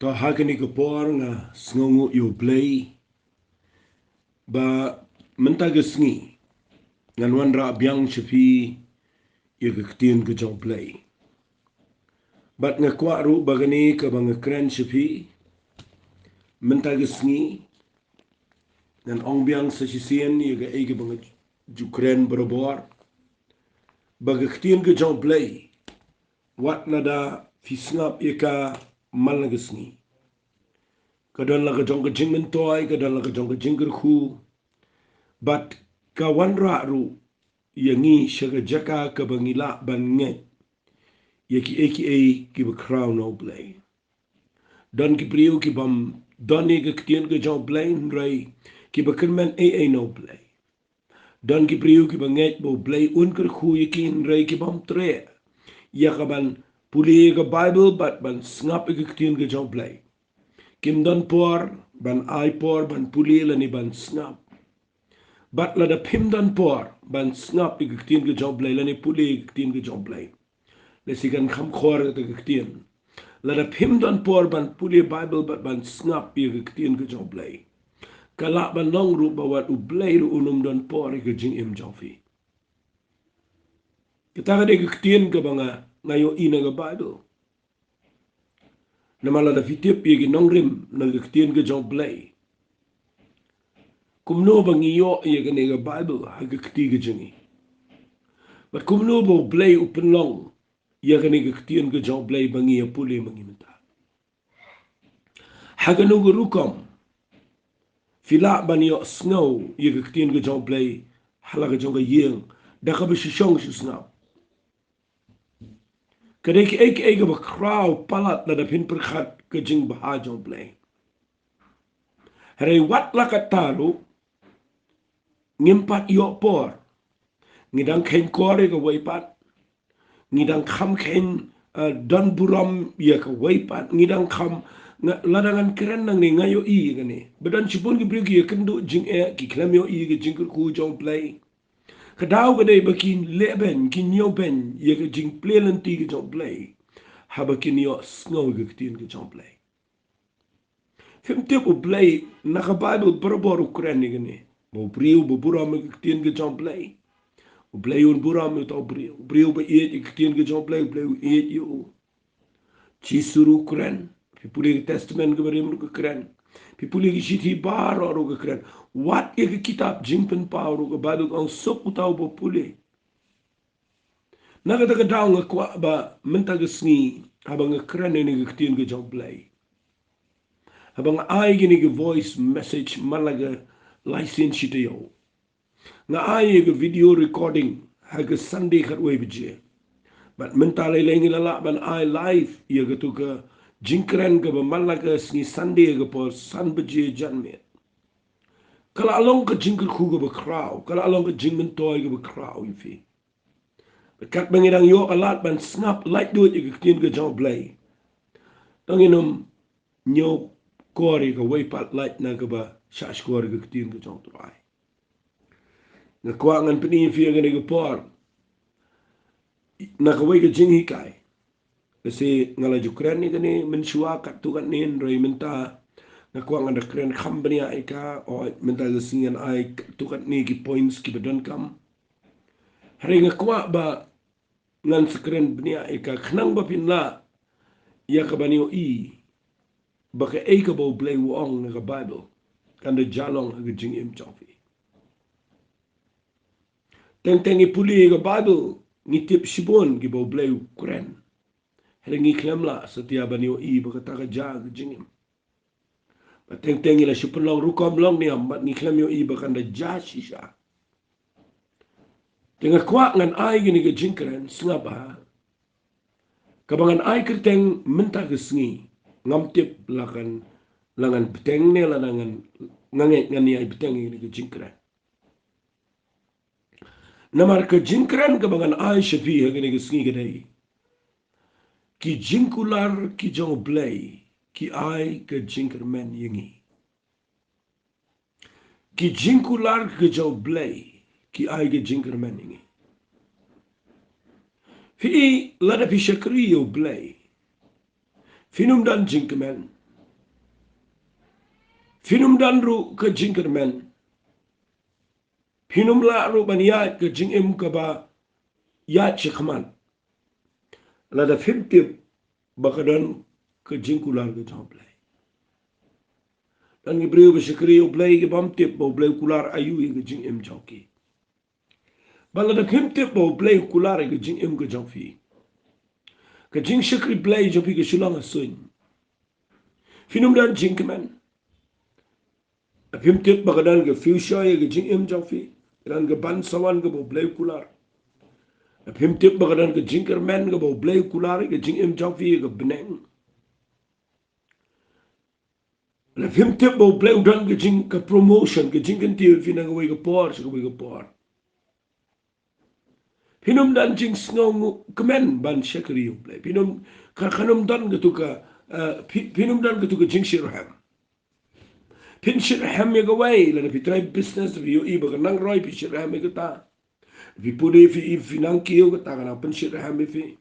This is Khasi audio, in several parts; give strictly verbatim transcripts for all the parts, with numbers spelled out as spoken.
To ha kane ka por nga sngewnguh ïa U Blei ba mynta ka sngi ngan wanrah biang sha phi ïa ka ktien ka jong U Blei. Bad nga kwah ruh ba kane kaba nga kren sha phi mynta ka sngi ngan ong biang sa shisien ïa kaei kaba nga ju kren barabor, ba ka ktien ka jong U Blei, wat lada phi sngap ïa ka man la ka sngi, ka don la ka jong ka jingmyntoi, ka don la ka jong ka jingkyrkhu, bad ka wanrah ruh ïa ngi sha ka jaka kaba ngi lah ban ngeit ïa kiei kiei kiba khraw na U Blei. Don ki briew ki bym don ïa ka ktien ka jong U Blei hynrei kiba kyrmen ei ei na U Blei. Don ki briew kiba ngeit ba U Blei un kyrkhu ïa ki hynrei ki bym treh ïa ka ban pule ïa ka Baibl bad ban sngap ïa ka ktien ka jong U Blei. Kim don por ban ai por ban pule lane ban sngap. Bad lada phim don por ban sngap ïa ka ktien ka jong U Blei lane pule ïa ka ktien ka jong U Blei, lehse kan kham khor kata ka ktien. Lada phim don por ban pule Baibl bad ban sngap ïa ka ktien ka jong U Blei, ka lah ban long ruh ba wat U Blei ruh un ym don por ïa ka jingim jong phi. Kata ka dei ka ktien kaba nga, nga ïohi na ka Baibl. Namar lada phi tip ïa ki nongrim na ka ktien ka jong U Blei, kumno ba ngi ïoh ïa kane ka Baibl ha ka kti ka jong ngi? Bad kumno ba U Blei u pynlong ïa kane ka ktien ka jong U Blei ba ngi ïa pule ma ngi mynta? Ha kano ka rukom phi lah ban ïohsngew ïa ka ktien ka jong U Blei ha la ka jong ka ïing da kaba shu shong shu sngap? Ka dei kiei kiei kaba khraw palat lada phin pyrkhat ka jingbha jong U Blei. Hynrei wat la katta ruh ngim pat ïoh por. Ngi dang kheiñ kor ïa kawei pat, ngi dang kham kheiñ, eh, don burom ïa kawei pat, ngi dang kham, nga, lada ngan kren nangne nga ïohi ïa kane ba don shibun ki briew ki ïakynduh jingeh, ki khlem ïohi ïa ka jingkyrkhu jong U Blei. Ka daw ka dei ba kin leh beiñ, kin ñiew beiñ ïa ka jingplie lynti ka jong U Blei haba kin ïohsngew ïa ka ktien ka jong U Blei. Phim tip U Blei na ka Baibl barabor u kren ïa kane ba u briew ba burom ïa ka ktien ka jong U Blei, U Blei un burom ïa uta u briew. U briew ba ïeit ïa ka ktien ka jong U Blei, U Blei u ïeit ïa u. Jisu ruh u kren. Phi pule ka Testament kaba rim ruh ka kren. Phi pule ki shithi baroh ruh ka kren. Wat ïa ka kitab Jingpynpaw ruh ka Baibl ka ong suk uta uba pule. Na kata ka daw nga kwah ba mynta ka sngi haba nga kren ïa kane ka ktien ka jong U Blei, haba nga ai kane ka voice message man la ka lai sien shi taïew, nga ai ïa ka video recording ha ka Sunday khatwei baje. Bad mynta lei lei ngi la lah ban ai live ïa katu ka jingkren kaba man la ka sngi Sunday ha ka por san baje janmiet. Ka la long ka jingkyrkhu kaba khraw, ka la long ka jingmyntoi kaba khraw ïa phi. Bad katba ngi dang ïoh ka lad ban sngap laitluid ïa ka ktien ka jong U Blei, to ngin ym ñiew kor ïa kawei pat lait na kaba shah shkor ïa ka ktien ka jong U Trai. Nga kwah ngan pyni ïa phi ha kane ka por na kawei ka jinghikai. Lehse nga la ju kren ïa kane mynshuwa katto katne, hynrei mynta nga kwah ngan da kren kham bniah ïa ka. O, mynta ka sngi ngan ai katto katne ki points kiba donkam. Hynrei nga kwah ba ngan sa kren bniah ïa ka khnang ba phin lah ïa ka ban ïohi ba kaei kaba U Blei u ong na ka Baibl kan da jia long ha ka jingim jong phi. Teng teng ngi pule ïa ka Baibl ngi tip shibun kiba U Blei u kren. Hynrei ngi khlem lah satia ban ïohi ba kata ka jia ha ka jingim. Bad teng teng ngi la shu pynlong rukom long niam bad ngi khlem ïohi ba kan da jia shisha. Te nga kwah ngan ai kane ka jingkren, sngap bha. Kaba ngan ai kyrteng mynta ka sngi, ngam tip la kan, la ngan bteng ne la ngan, nga ngeit ngan ïai bteng ïa kane ka jingkren. Namar ka jingkren kaba ngan ai sha phi ha kane ka sngi ka dei: Ki jingkular ki jong U Blei ki ai ka jingkyrmen ïa ngi. Ki jingkular ki jong U Blei ki ai ka jingkyrmen ïa ngi. Phi i, lada phi shakri ïa U Blei, phin ym don jingkmen. Phin ym don ruh ka jingkyrmen. Phin ym lah ruh ban ïaid ka jingim kaba ïaid shakhmat lada phim tip ba ka don ka jingkular ka jong U Blei. Don ki briew ba shakri ïa U Blei ki bym tip ba U Blei u kular aïu ïa ka jingim jong ki. Bad lada phim tip ba U Blei u kular ïa ka jingim ka jong phi, ka jingshakri Blei jong phi ka shu long ha suiñ. Phin ym don jingkmen. Phim tip ba ka don ka future ïa ka jingim jong phi, ka don ka ban sa wan kaba U Blei u kular. Phim tip ba ka don ka jingkyrmen kaba U Blei u kular ïa ka jingim jong phi ïa ka bneng. Lada phim tip ba U Blei u don ka jing, ka promotion, ka jingkyntiew ïa phi na kawei ka por sha kawei ka por. Phin ym don jingsngew kmen ban shakri ïa U Blei. Phin ym, ka, kan ym don katu ka, eh, phi, phin ym don katu ka jingshitrhem. Phin shitrhem ïa kawei, lada phi trai business, phi ïohi ba ka nang roi, phi shitrhem ïa kata. Phi pule, phi, phi nang kiew, kata ka nang pynshitrhem ïa phi.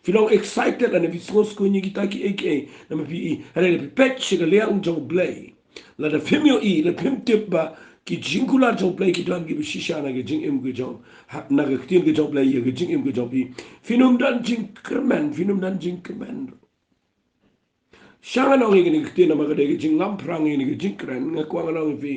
Phi long excited lane phi sngew skhem ïa kita kiei kiei. Namar phi i, hynrei lada phi peit sha ka liang jong U Blei, lada phim ïohi, lada phim tip ba ki jingkular jong U Blei ki don kiba shisha na ka jingim ka jong, ha, na ka ktien ka jong U Blei ïa ka jingim ka jong phi, phin ym don jingkyrmen, phin ym don jingkmen. Sha ngan ong ïa kane ka ktien namar ka dei ka jinglamphrang ïa kane ka jingkren, nga kwah ngan ong ïa phi.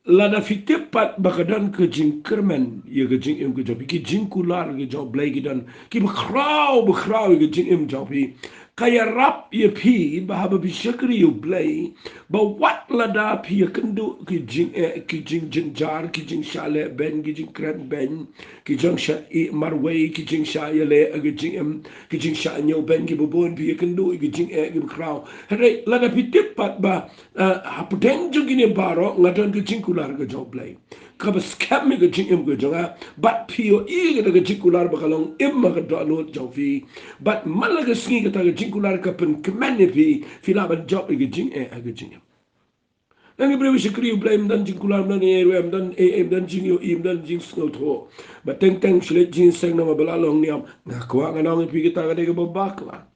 Lada phi tip pat ba ka don ka jingkyrmen ïa ka jingim ka jong phi, ki jingkular ka jong U Blei ki don kiba khraw, ba khraw ïa ka jingim jong phi, ka ïarap ïa phi ba haba phi shakri ïa U Blei, ba wat lada phi ïakynduh ki jingeh, ki jingjynjar, ki jingshah leh beiñ, ki jingkren beiñ, ki jingshah ïeh marwei, ki jingshah ïaleh ïa ka jingim, ki jingshah ñiewbeiñ kiba bun, phi ïakynduh ïa ki jingeh kiba khraw. Hynrei lada phi tip pat ba, eh, hapdeng jong kine baroh nga don ka jingkular ka jong U Blei kaba skhem ïa ka jingim ka jong nga, bad phi ïohi ïa ka jingkular ba ka long im ha ka dohnud jong phi. Bad man la ka sngi kata ka jingkular ka pynkmen ïa phi, phi lah ban jop ïa ka jingeh ha ka jingim. Nang ki briew ba shakri ïa U Blei ym don jingkular, ym don ei ei ruh, ym don ei ei, ym don jingïohi, ym don jingsngewthuh. Ba teng teng shu leit jingïaseng namar ba la long niam. Nga kwah ngan ong ïa phi kata ka dei kaba bakla.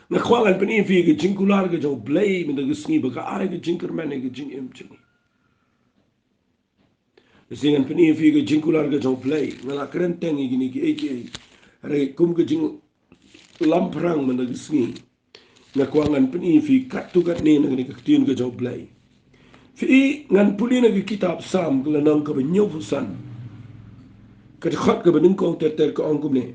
Nga kwah ngan pyni ïa phi ka jingkular ka jong U Blei mynta ka sngi ba ka ai ka jingkyrmen ïa ka jingim jong ngi. Ka sngi ngan pyni ïa phi ka jingkular ka jong U Blei. Nga la kren teng ïa kine kiei kiei. Hynrei kum ka jinglamphrang mynta ka sngi, nga kwah ngan pyni ïa phi katto katne na kane ka ktien ka jong U Blei. Phi i, ngan pule na ka kitab Salm ka lynnong kaba hynñiewphew san, ka dkhot kaba nyngkong ter ter, ka ong kumne: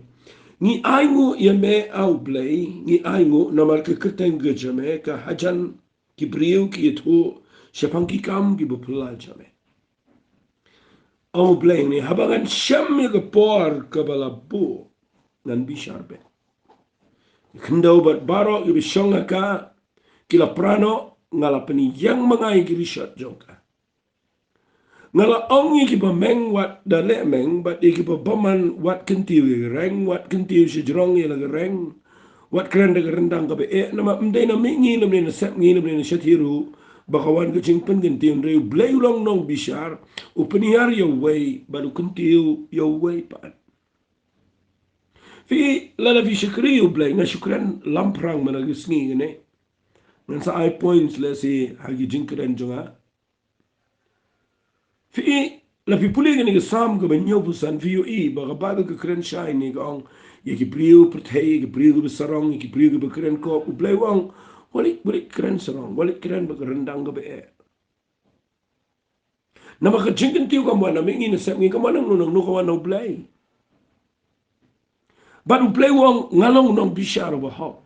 Ngi ainguh ïa me, A U Blei, ngi ainguh namar ka kyrteng ka jong me ka hajan ki briew ki ïathuh shaphang ki kam kiba phylla jong me. A U Blei, ngi, haba ngan shem ïa ka por kaba la buh, ngan bishar beit. Ki khyndew bad baroh kiba shong ha ka ki la pra noh, nga la pynïeng ma nga ïa ki rishot jong ka. Nga la ong ïa kiba meng, wat da leh meng, bad ïa kiba bymman, wat kyntiew ïa ka reng, wat kyntiew shajrong ïa la ka reng, wat kren da ka ryndang kaba eh, namar ym dei na mihngi lymne na sepngi lymne na shathie ruh ba ka wan ka jingpynkyntiew, hynrei U Blei u long nongbishar, u pynhiar ïa uwei bad u kyntiew ïa uwei pat. Phi, lada phi shakri ïa U Blei, nga shu kren lamphrang mynta ka sngi kane. Ngan sa ai points lehse ha ki jingkren jong nga. Phi, la phi pule kane ka Salm kaba hynñiewphew san, phi ïohi ba ka Baibl ka kren shai ne, ka ong ïa ki briew pyrthei, ïa ki briew kiba sarong, ïa ki briew kiba kren kop. U Blei u ong, wat leit, wat leit kren sarong, wat leit kren bad ka ryndang kaba eh. Namar ka jingkyntiew kam wan na mihngi na sepngi, kam wan na uno uno, ka wan na U Blei. Bad U Blei u ong, nga long u nongbishar uba hok.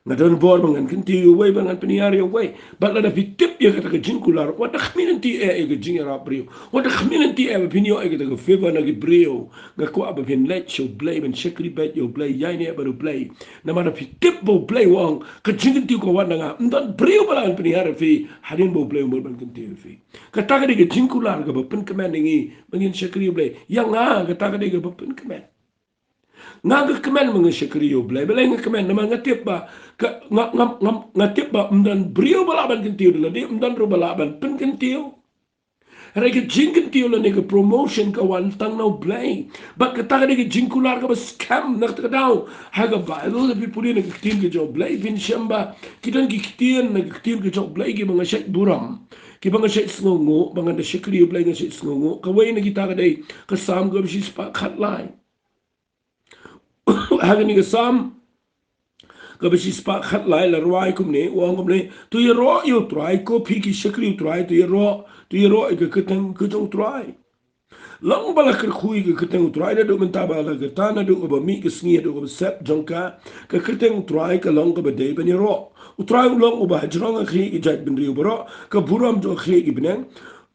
Nga don bor ba ngan kyntiew ïa uwei bad ngan pynhiar ïa uwei. Bad lada phi tip ïa kata ka jingkular, wat da khmih lynti eh ïa ka jingïarap briew, wat da khmih lynti eh ba phin ïoh ïa kata ka favour na ki briew. Nga kwah ba phin leit sha U Blei ban shakri beit ïa U Blei, ïaineh bad U Blei. Namar lada phi tip ba U Blei u ong, ka jingkyntiew ka wan na nga, ym don briew ba lah ban pynhiar ïa phi hadien ba U Blei u mut ban kyntiew ïa phi. Kata ka dei ka jingkular kaba pynkmen ïa ngi ba ngin shakri ïa U Blei. Ïa nga, kata ka dei kaba pynkmen. Nga nga kmen ba nga shakri ïa U Blei. Balei nga kmen? Namar nga tip ba ka, nga, nga, nga, nga tip ba ym don briew ba lah ban kyntiew da lade, ym don ruh ba lah ban pynkyntiew. Hynrei ka jingkyntiew lane ka promotion ka wan tang na U Blei. Bad kata ka dei ka jingkular kaba skhem. Na kata ka daw, ha ka Baibl, lada phi pule na ka ktien ka jong U Blei, phin shem ba ki don ki ktien na ka ktien ka jong U Blei kiba nga shait burom, kiba nga shait sngewnguh, ba nga da shakri U Blei nga shait sngewnguh. Kawei na kita ka dei ka Salm kaba shispah khatlai. Ha kane ka Salm kaba shispah khatlai la rwai kumne, u ong kumne: To ïaroh ïa U Trai, ko phi ki shakri U Trai, to ïaroh, to ïaroh ïa ka kyrteng ka jong U Trai. Long ba la kyrkhu ïa ka kyrteng U Trai naduh mynta ba la ka rta, naduh kaba mih ka sngi haduh kaba sep jong ka, ka kyrteng U Trai ka long kaba dei ban ïaroh. U Trai u long uba hajrong ha khlieh ki jaitbynriew baroh, ka burom jong khlieh ki bneng.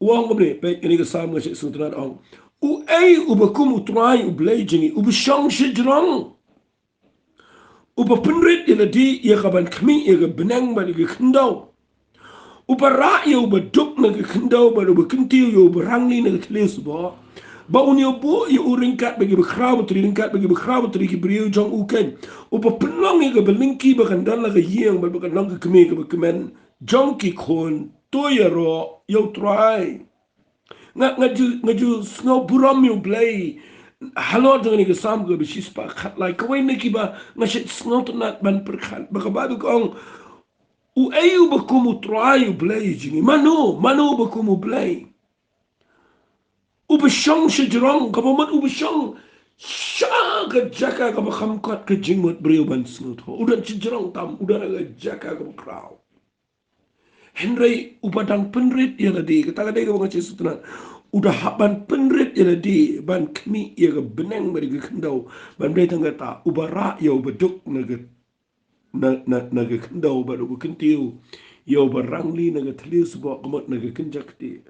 U ong kumne, peit kane ka Salm nga shait sngewtynnat, ong: Uei uba kum U Trai U Blei jong ngi, uba shong shajrong, uba pynrit ïa lade ïa ka ban khmih ïa ka bneng bad ïa ka khyndew, uba rah ïa uba duk na ka khyndew bad uba kyntiew ïa uba rangli na ka thliew sboh, ba un ïoh buh ïa u ryngkat bad kiba khraw batri, ryngkat bad kiba khraw batri ki briew jong u keiñ, uba pynlong ïa kaba lyngkhi ba kan don la ka ïing bad ba kan long ka kmie kaba kmen jong ki khun. To ïaroh ïa U Trai. Nga, nga ju, nga ju sngew burom ïa U Blei halor jong kane ka Salm kaba shispah khatlai. Kawei na kiba nga shait sngewtynnat ban pyrkhat, ba ka Baibl ka ong: Uei uba kum U Trai U Blei jong ngi? Mano, mano uba kum U Blei? Uba shong shajrong, kaba mut uba shong sha ka jaka kaba kham kot ka jingmut briew ban sngewthuh. U don shajrong tam, u don ha ka jaka kaba khraw. Hynrei uba dang pynrit ïa lade, kata ka dei kaba nga shait sngewtynnat. U da hap ban pynrit ïa lade ban khmih ïa ka bneng bad ïa ka khyndew. Ban dei tang kata, uba rah ïa uba duk na ka, na, na, na ka khyndew bad uba kyntiew ïa uba rangli na ka thliew sboh, ka mut na ka kynja ktieh,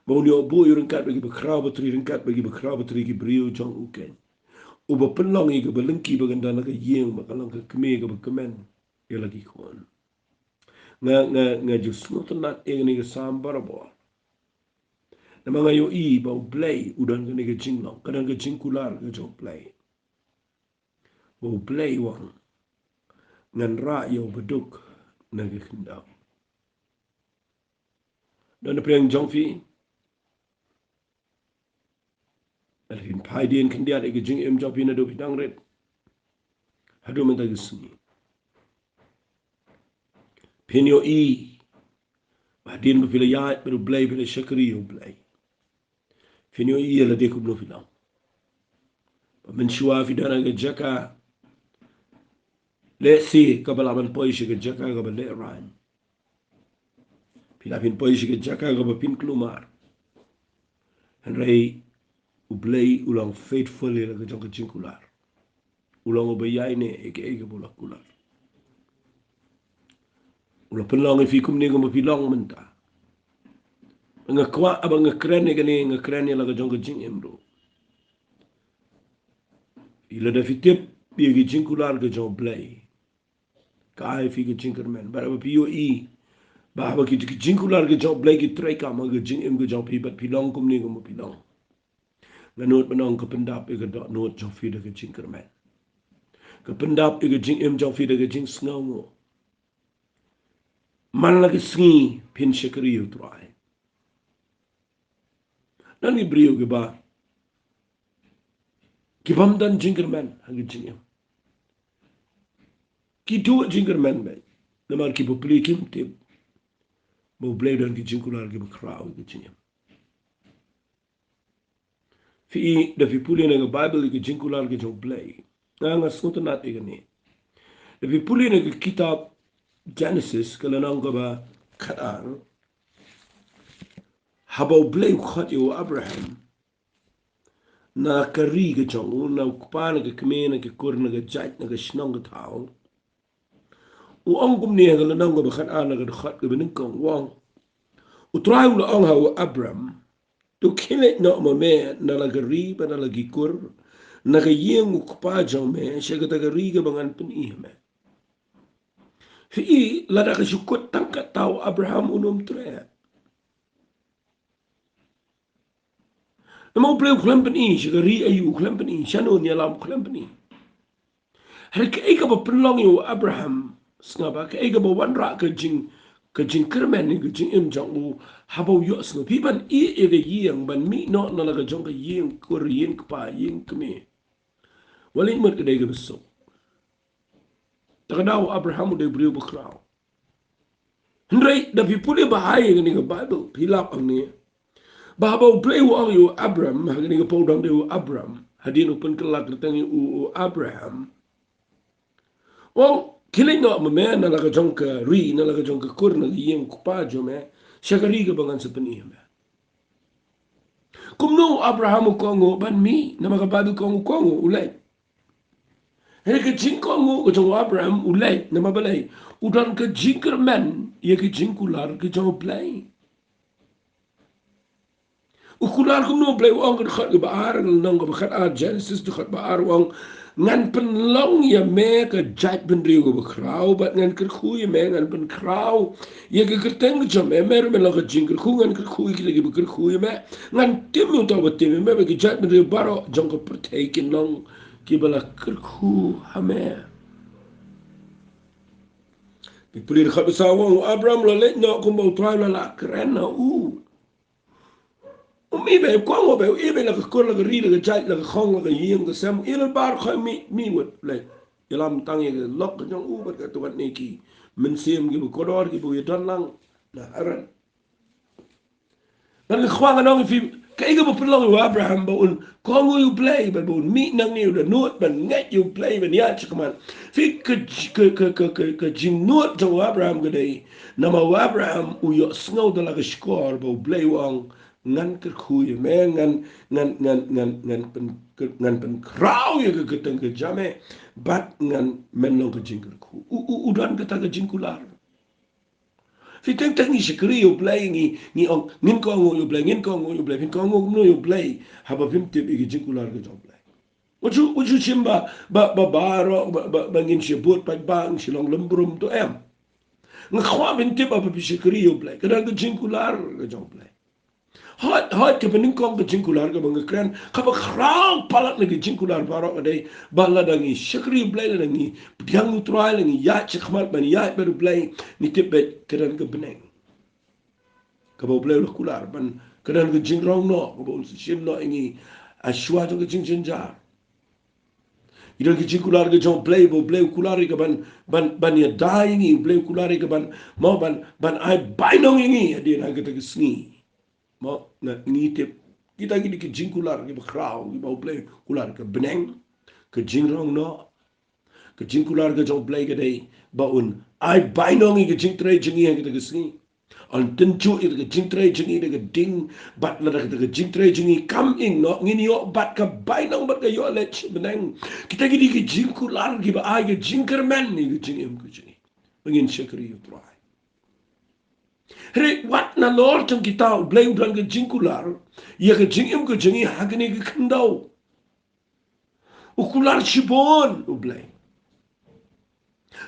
ba un ïoh buh ïa u ryngkat bad kiba khraw batri, ryngkat bad kiba khraw batri ki briew jong u keiñ, uba pynlong ïa kaba lyngkhi ba kan don la ka ïing ba kan long ka kmie kaba kmen ïa la ki khun. Nga, nga, nga ju sngewtynnat ïa kane ka Salm barabor. Namar nga ïohi ba U Blei u don kane ka jinglong, ka don ka jingkular ka jong U Blei. Ba U Blei u ong: Ngan rah ïa uba duk na ka khyndew. Don na pdeng jong phi, lada phin phai dien khyndiat ïa ka jingim jong phi naduh phi dang rit haduh mynta ka sngi, phin ïohi ba hadien ba phi la ïaid bad U Blei, phi la shakri ïa U Blei, phin ïohi ïa lade kumno phi long. Ba mynshuwa phi don ha ka jaka lehse kaba lah ban poi sha ka jaka kaba lehraiñ. Phi lah phin poi sha ka jaka kaba pynkulmar. Hynrei U Blei u long faithful ïa la ka jong ka jingkular. U long uba ïaineh ïa kaei kaba u la kular. U la pynlong ïa phi kumne kumba phi long mynta. Nga kwah ba nga kren ïa kane, nga kren ïa la ka jong ka jingim ruh. Lada phi tip ïa ka jingkular ka jong U Blei, ka ai ïa phi ka jingkyrmen. Bad haba phi ïohi ba, ba ki, ki jingkular ka jong U Blei ki treikam ha ka jingim ka jong phi bad phi long kumne kumba phi long, nga nud ban ong ka pyndap ïa ka dohnud jong phi da ka jingkyrmen. Ka pyndap ïa ka jingim jong phi da ka jingsngewnguh. Man la ka sngi phin shakri ïa U Trai. Don ki briew kiba, ki bym don jingkyrmen ha ka jingim. Ki duh jingkyrmen beit namar ki bapli kim tip ba U Blei u don ki jingkular kiba khraw ha ka jingim. Phi i, da phi pule na ka Baibl ïa ka jingkular ka jong U Blei, nga, nga sngewtynnat ïa kane. Da phi pule na ka kitab Genesis, ka lynnong kaba khatar, haba U Blei u khot ïa u Abraham na ka ri ka jong u, na u kpa, na ka kmie, na ka kur, na ka jait, na ka shnong ka thaw, u ong kumne ha ka lynnong kaba khatar, na ka dkhot kaba nyngkong, u ong: U Trai u la ong ha u Abram: To khie leit noh ma me na la ka ri bad na la ki kur, na ka ïing u kpa jong me, sha kata ka ri kaba ngan pyni ha me. Phi i, lada ka shu kut tang katta, u Abraham un ym treh. Namar U Blei u khlem pyni sha ka ri aïu, u khlem pyni shano, ïalam, u khlem pyni. Hynrei kaei kaba pynlong ïa u Abraham, sngap ba, kaei kaba wanrah ka jing, ka jingkyrmen ïa ka jingim jong u, haba u ïohsngew. Phi ban ïeh ïa ka ïing, ban mih noh na la ka jong ka ïing kur, ïing kpa, ïing kmie. Wat leit mut ka dei kaba suk. Te ka daw Abraham u dei u briew bakhraw. Hynrei da phi pule bha ïa kane ka Baibl, phi lap hangne ba haba U Blei u ong ïa u Abram, ha kane ka por u dang dei u Abram, hadien u pynkylla kyrteng ïa u, u Abraham. U ong, khie leit noh ma me na la ka jong ka ri, na la ka jong ka kur, na ka ïing u kpa jong me, sha ka ri kaba ngan sa pyni ïa me. Kumno u Abraham u kohnguh ban mih, namar ka Baibl ka ong u kohnguh, u leit. Hynrei ka jingkohnguh ka jong u Abraham u leit, namar balei? U don ka jingkyrmen ïa ka jingkular ka jong U Blei. U kular kumno? U Blei u ong, ka dkhot kaba ar, lynnong kaba khatar Genesis, dkhot ba ar, u ong, ngan pynlong ïa me ka jaitbynriew kaba khraw, bad ngan kyrkhu ïa me, ngan pynkhraw ïa ka kyrteng ka jong me, me ruh men long ka jingkyrkhu, ngan kyrkhu ïa kita kiba kyrkhu ïa me, ngan tim ïa uta uba tim ïa me, bad ki jaitbynriew baroh jong ka pyrthei kin long kiba la kyrkhu ha me. Phi pule dkhot ba saw, u ong, u Abram u la leit noh kumba U Trai u la lah kren ha u. Um ïeh beit, u kohnguh beit, u ïeh beit la ka kur, la ka ri, la ka jait, la ka khong, la ka ïing ka sem, u ïeh la baroh, khoit mih, mih wut, leit. Ïalam tang ïa ka lok ka jong u bad katto katne ki mynsiem kiba kordor kiba u ïadon lang na Haran. Bad nga kwah ngan ong ïa phi, kaei kaba pynlong ïa u Abraham ba un kohnguh ïa U Blei, bad ba un mih nangne, u da nud ban ngeit ïa U Blei, ban ïaid shakhmat. Phi, ka j-, ka, ka, ka, ka, ka jingnud jong u Abraham ka dei namar u Abraham u ïohsngew da la ka shkor ba U Blei u ong, ngan kyrkhu ïa me, ngan, ngan, ngan, ngan, ngan pyn-, ngan pynkhraw ïa ka kyrteng ka jong me, bad ngan, men long ka jingkyrkhu. U, u, u don kata ka jingkular. Phi, teng teng ngi shakri ïa U Blei, ngi, ngi ong, ngin kohnguh ïa U Blei, ngin kohnguh ïa U Blei, phin kohnguh kumno ïa U Blei haba phim tip ïa ka jingkular ka jong U Blei? Wat shu, wat shu shim ba, ba, ba, baroh, ba, ba, ba ngin shu bud paidbah, ngin shu long lem brum, to em. Nga kwah phin tip haba phi shakri ïa U Blei, ka don ka jingkular ka jong U Blei. Hooid, hooid, kaba nyngkong ka jingkular kaba nga kren, kaba khraw palat na ka jingkular baroh ka dei ba lada ngi shakri U Blei, lada ngi pdiang U Trai, lada ngi ïaid shakhmat ban ïaid bad U Blei, ngi tip beit ka don ka bneng kaba U Blei u la kular ban, ka don ka jingrong noh kaba un sa shim noh ïa ngi ha shuwa jong ka jingjynjar. Ngi don ka jingkular ka jong U Blei, ba U Blei u kular ïa ka ban, ban, ban ïada ïa ngi, U Blei u kular ïa ka ban, mo, ban, ban ai bainong ïa ngi hadien ha kata ka sngi. Mo, nga, ngi tip kita ki dei ki jingkular kiba khraw kiba U Blei u kular, ka bneng, ka jingrong noh. Ka jingkular ka jong U Blei ka dei ba un ai bainong ïa ka jingtrei jong ngi ha kata ka sngi. Un tynjuh ïa ka jingtrei jong ngi da ka ding, bad lada kata ka jingtrei jong ngi kam ïng noh, ngin ïoh bad ka bainong bad ka ïoh leit sha bneng. Kita ki dei ki jingkular kiba ai ka jingkyrmen ïa ka jingim ka jong ngi ba ngin shakri ïa U Trai. Hynrei wat nalor jong kita, U Blei u don ka jingkular ïa ka jingim ka jong ngi ha kane ka khyndew. U kular shibun U Blei.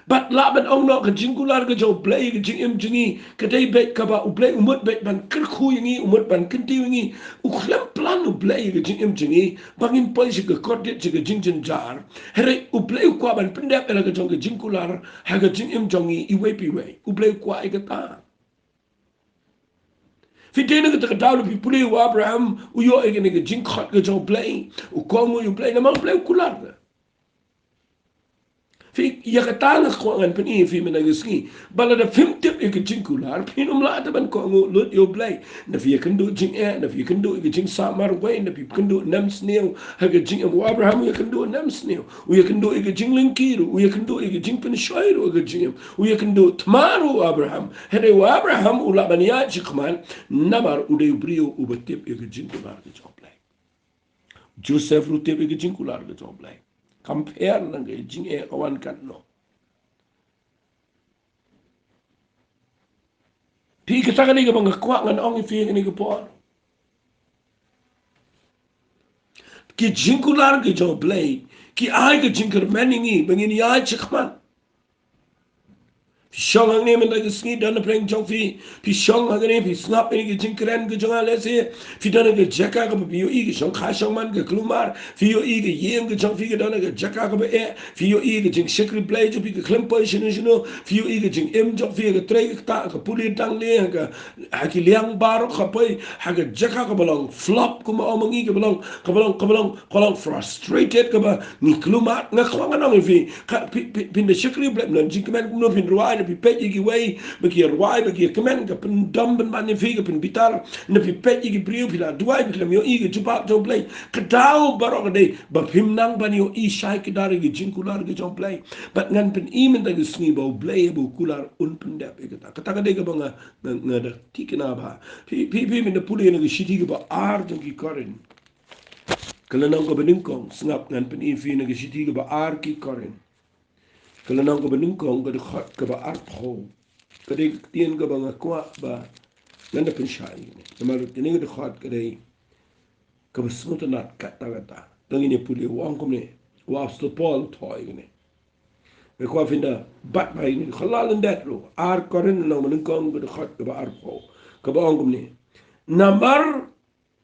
Bad lah ban ong noh, ka jingkular ka jong U Blei ïa ka jingim jong ngi ka dei beit kaba U Blei u mut beit ban kyrkhu ïa ngi, u mut ban kyntiew ïa ngi. U khlem plan U Blei ïa ka jingim jong ngi ba ngin poi sha ka kordit, sha ka jingjynjar. Hynrei U Blei u kwah ban pyndep ïa la ka jong ka jingkular ha ka jingim jong ngi iwei pa iwei. U Blei u kwah ïa kata. Phi, dei na kata ka daw lada phi pule, u Abraham u ïoh ïa kane ka jingkhot ka jong U Blei, u kohnguh ïa U Blei namar U Blei u kular. Phi, ïa kata nga kwah ngan pyni ïa phi mynta ka sngi ba lada phim tip ïa ka jingkular, phin ym lah te ban kohnguh lut ïa U Blei. Lada phi ïakynduh jingeh, lada phi ïakynduh ïa ka jingsah marwei, lada phi ïakynduh nemsniew ha ka jingim. U Abraham u ïakynduh nemsniew. U ïakynduh ïa ka jinglyngkhi ruh, u ïakynduh ïa ka jingpynshoi ruh ha ka jingim. U ïakynduh thma ruh u Abraham. Hynrei u Abraham u lah ban ïaid shakhmat namar u dei u briew uba tip ïa ka jingkular ka jong U Blei. Joseph ruh u tip ïa ka jingkular ka jong U Blei. Kam pher na ka jingeh ka wan katno. Phi, kata ka dei kaba nga kwah ngan ong ïa phi ha kane ka por. Ki jingkular ki jong U Blei ki ai ka jingkyrmen ïa ngi ba ngin ïaid shakhmat. Phi shong hangne mynta ka sngi, don napdeng jong phi. Phi shong hangne, phi sngap ïa ka jingkren ka jong nga, lehse phi don ha ka jaka kaba phi ïohi ka shongkha shongman ka kulmar. Phi ïohi ka ïing ka jong phi ka don ha ka jaka kaba eh. Phi ïohi ka jingshakri Blei jong phi ka khlem poi shano shano. Phi ïohi ka jingim jong phi ha ka trei ka ktah, ha ka pule tang ne, ha ka, ha ki liang baroh ka poi, ha ka jaka kaba long flop, kumba ong ma ngi, kaba long, kaba long, kaba long, kaba long frustrated, kaba ngi kulmar. Nga kwah ngan ong ïa phi, ka, phi, phi, phin da shakri Blei, phin don jingkmen kumno, phin rwai, ne phi peit ïa kiwei ba ki rwai, ba ki kmen, ka pyndom pynban ïa phi, ka pynbitar. Ne phi peit ïa ki briew, phi la duwai, phi khlem ïohi ka jubab jong U Blei. Ka daw baroh ka dei ba phim nang ban ïohi shai kdar ïa ka jingkular ka jong U Blei. Bad ngan pyni mynta ka sngi ba U Blei ba u kular, un pyndep ïa kata. Kata ka dei kaba nga, nga, nga da thikna bha. Phi, phi, phi, mynta pule na ka shithi kaba ar jong ki Korinth, ka lynnong kaba nyngkong. Sngap, ngan pyni phi na ka shithi kaba ar ki Korinth, ka lynnong kaba nyngkong, ka dkhot kaba arphew. Ka dei ka ktien kaba nga kwah ba ngan da pynshai ïa kane. Namar kane ka dkhot ka dei kaba sngewtynnat katta katta. Tang ïa pule, u ong kumne, u Apostol Paul u thoh ïa kane. Nga kwah phin da bat bha ïa kane, ka la lyndet ruh. Ar Korinth lynnong ba nyngkong, ka dkhot kaba arphew, kaba ong kumne: Namar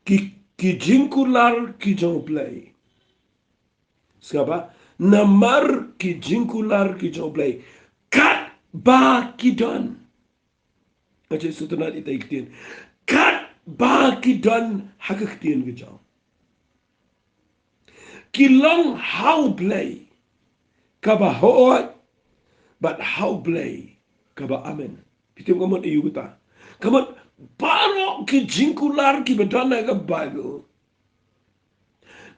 ki, ki jingkular ki jong U Blei. Sngap ba, namar ki jingkular ki jong U Blei, katba ki don. Nga sngewtynnat ïa kata ka ktien. Katba ki don ha ka ktien ka jong, ki long ha U Blei kaba hooid bad ha U Blei kaba amen. Phi tip ka mut aïu kata? Ka mut baroh ki jingkular kiba don ha ka Baibl,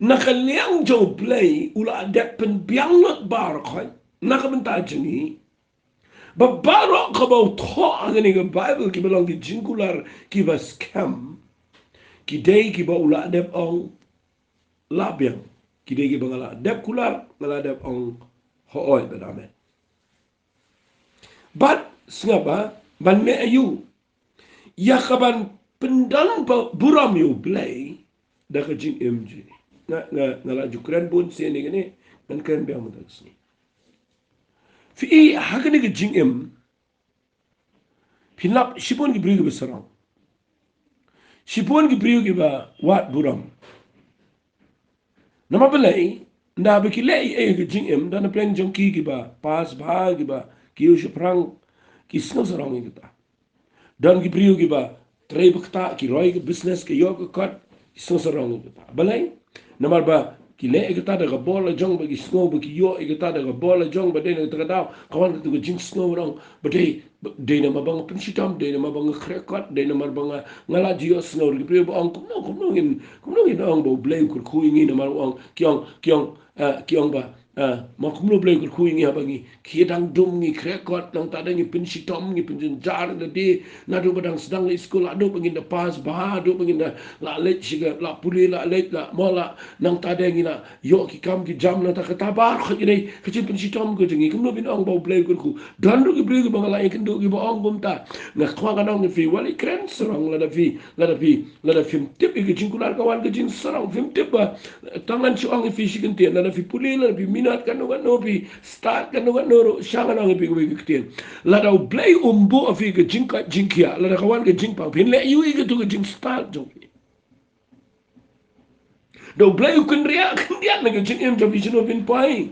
na ka liang jong U Blei u la dep pynbiang lut baroh khoit na ka bynta jong ngi. Ba baroh kaba u thoh ha kane ka Baibl kiba long ki jingkular kiba skhem, ki dei kiba u la dep ong la biang. Ki dei kiba nga la dep kular, nga la dep ong hooid bad amen. Bad sngap ba, ban mih aïu ïa kaban pyndon ba burom ïa U Blei da ka jingim jong ngi. Nga, nga, nga la ju kren bun sien ïa kane, ngan kren biang mynta ka sngi. Phi i ha kane ka jingim, phin lap shibun ki briew kiba sarong, shibun ki briew kiba wad burom. Namar balei? Nda ba ki leh ei ei ha ka jingim, don napdeng jong ki kiba pass bha, kiba kiew shaphrang, ki sngew sarong ïa kata. Don ki briew kiba trei ba ktah, ki roi ka business, ki ïoh ka kot, ki sngew sarong ïa kata. Balei? Namar ba ki leh ïa kata da ka bor la jong, ba ki sngew ba ki ïoh ïa kata da ka bor la jong, ba dei na kata ka daw ka wan kata ka jingsngew rong, ba dei, ba dei namar ba nga pynshitom, dei namar ba nga khreh kot, dei namar ba nga, nga la ju ïohsngew ruh ki briew ba ong, kumno, kumno ngin, kumno ngin ong ba U Blei u kyrkhu ïa ngi, namar u ong, ki ong, ki ong, eh, ki ong ba, eh, ma kumno U Blei u kyrkhu ïa ngi haba ngi, ki dang dum, ngi khreh kot, nangta de ngi pynshitom, ngi pynjynjar lade, naduh ba dang sdang leit skul, haduh ba ngin da pass bha, haduh ba ngin da lah leit sha ka, lah pule, lah leit, lah mo, lah, nangta de ngi lah ïoh ki kam ki jam, nangta kata baroh ka dei ka jingpynshitom ka jong ngi. Kumno phin ong ba U Blei u kyrkhu? Don ruh ki briew kiba nga la ïakynduh kiba ong kumta. Nga kwah ngan ong ïa phi, wat leit kren sarong lada phi, lada phi, lada phim tip ïa ka jingkular, ka wan ka jingsarong. Phim tip ba, tang ngan shu ong ïa phi shi kyntien, lada phi pule, lada phi minot kano kano, phi start kano kano ruh, sha ngan ong ïa phi kawei ka ktien. Lada U Blei um buh ïa phi ka jingkoit jingkhiah, lada ka wan ka jingpang, phin leh aïu ïa kato ka jingstart jong phi? Da U Blei u kynriah khyndiat na ka jingim jong phi, shano phin poi?